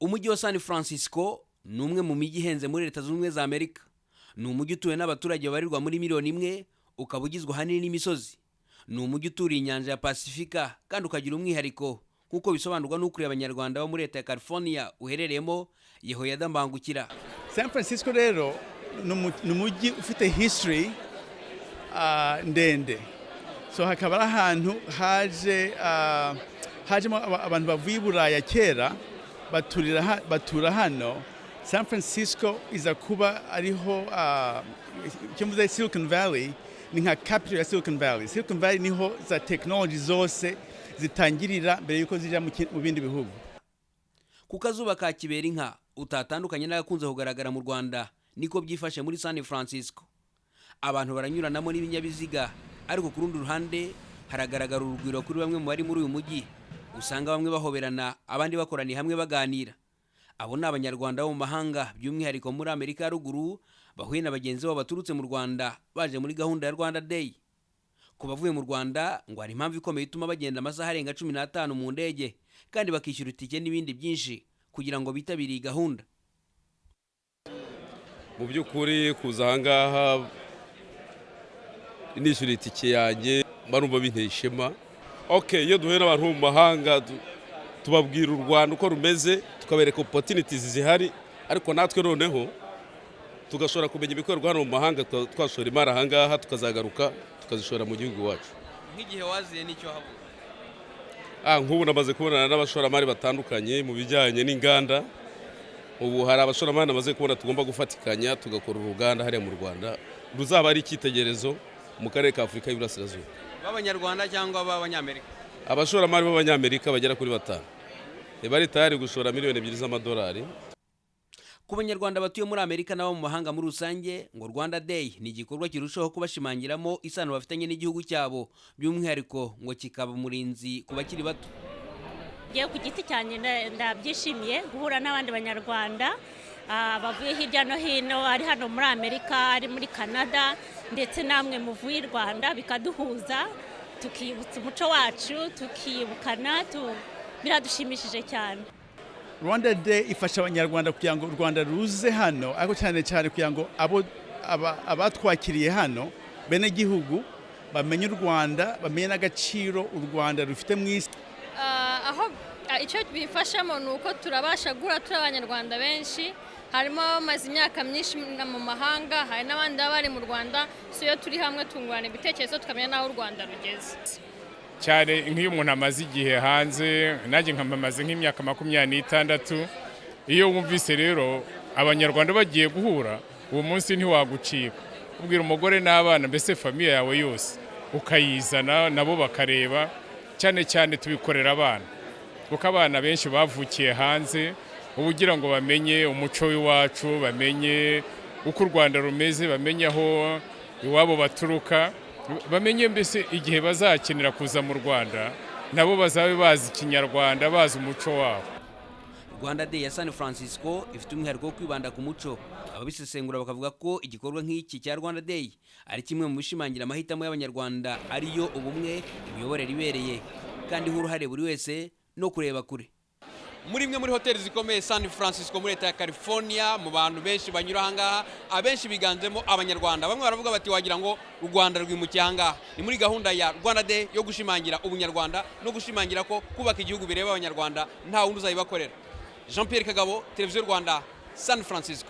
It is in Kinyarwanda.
Umujyi wa San Francisco ni umwe mu mijyi ihenze muri Leta Zunze Ubumwe za Amerika. Ni umujyi utuwe n'abaturage babarirwa muri miliyoni 1, ukaba ugizwe ahanini n'imisozi. Ni umujyi uturiye inyanja ya Pasifika kandi ukagira umwihariko, nk'uko bisobanurwa n'ukuriye Abanyarwanda bo muri leta ya California uherereyemo, Yehoyada Mbangukira. San Francisco rero ni umujyi ufite history ndende. So hakaba ari ahantu hajemo abantu bavuye i Buraya kera, batura hano. San Francisco iza kuba ariho icyo mvuze Silicon Valley, ni nka capital ya Silicon Valley. Silicon Valley niho za technology zose zitangirira mbere yuko zija mu bindi bihugu. Ku kazuba ka kibera inka utatandukanye n'agakunze kugaragara mu Rwanda, niko byifashe muri San Francisco. Abantu baranyuranamo n'ibinyabiziga, ariko ku rundi ruhande haragaragara urugwiro kuri bamwe mu bari muri uyu mujyi. Usanga bamwe bahoberana, abandi bakoraniye hamwe baganira. Abo ni Abanyarwanda bo mu mahanga, by'umwihariko muri Amerika ya Ruguru, bahuye na bagenzi babo baturutse mu Rwanda baje muri gahunda ya Rwanda Day. Ku bavuye mu Rwanda, ngo hari impamvu ikomeye ituma bagenda amasaha arenga 15 mu ndege kandi bakishyura itike n'ibindi byinshi kugira ngo bitabire iyi gahunda. Mu by'ukuri, kuza ahangaha nishyura itike yanjye, barumva binteye ishema. Ok, iyo duhuye n'abantu bo mu mahanga, tubabwira u Rwanda uko rumeze, tukabereka opportunities zihari, ariko natwe noneho tugashobora kumenya ibikorerwa hano mu mahanga, twashora imari ahangaha, tukazagaruka tukazishora mu gihugu iwacu. Nk'igihe waziye n'icyo habuze? Nk'ubu namaze kubonana n'abashoramari batandukanye mu bijyanye n'inganda. Ubu hari abashoramari namaze kubona tugomba gufatikanya, tugakora uruganda hariya mu Rwanda ruzaba ari icyitegererezo mu karere ka Afurika y'Iburasirazuba. B'Abanyarwanda cyangwa b'Abanyamerika? Abashoramari b'Abanyamerika bagera kuri batanu bari tayari gushora miliyoni 2 z'amadolari. Ku Banyarwanda batuye muri Amerika n'abo mu mahanga muri rusange, ngo Rwanda Day ni igikorwa kirushaho kubashimangiramo isano bafitanye n'igihugu cyabo, by'umwihariko ngo kikaba umurinzi ku bakiri bato. Ngewe ku giti cyanjye ndabyishimiye guhura n'abandi Banyarwanda bavuye hirya no hino, ari hano muri Amerika, ari muri Canada, ndetse namwe muvuye i Rwanda, bikaduhuza, tukibutsa umuco wacu, tukibukana, biradushimishije cyane. Rwanda Day ifasha Abanyarwanda kugira ngo u Rwanda ruze hano, ariko cyane cyane kugira ngo abo abatwakiriye hano, bene gihugu, bamenye u Rwanda, bamenye n'agaciro u Rwanda rufite mu isi. Aho icyo bifashamo ni uko turabasha guhura turi Abanyarwanda benshi, harimo abamaze imyaka myinshi mu mahanga, hari n'abandi baba bari mu Rwanda. So iyo turi hamwe tungurana ibitekerezo, tukamenya n'aho u Rwanda rugeze. Cyane nk'iyo umuntu amaze igihe hanze, nanjye nkamaze nk'imyaka 26, iyo wumvise rero Abanyarwanda bagiye guhura, uwo munsi ntiwagucika. Ubwira umugore n'abana, mbese famille yawe yose ukayizana, nabo bakareba. Cyane cyane tubikorera abana, kuko abana benshi bavukiye hanze. Uba ugira ngo bamenye umuco w'iwacu, bamenye uko u Rwanda rumeze, bamenye aho iwabo baturuka, bamenye mbese igihe bazakenera kuza mu Rwanda nabo bazabe bazi Ikinyarwanda, bazi umuco wabo. Rwanda Day ya San Francisco ifite umwihariko wo kwibanda ku muco. Ababisesengura bakavuga ko igikorwa nk'iki cya Rwanda Day ari kimwe mu bishimangira amahitamo y'Abanyarwanda, ariyo ubumwe, imiyoborere ibereye kandi nk'uruhare buri wese no kureba kure. Muri imwe muri hoteli zikomeye San Francisco muri leta ya California, mu bantu benshi banyura ahangaha, abenshi biganjemo Abanyarwanda. Bamwe baravuga bati: "Wagira ngo u Rwanda rwimukiye ahangaha." Ni muri gahunda ya Rwanda Day yo gushimangira ubunyarwanda no gushimangira ko kubaka igihugu bireba Abanyarwanda, nta wundi uzabibakorera. Jean Pierre Kagabo, Televiziyo Rwanda, San Francisco.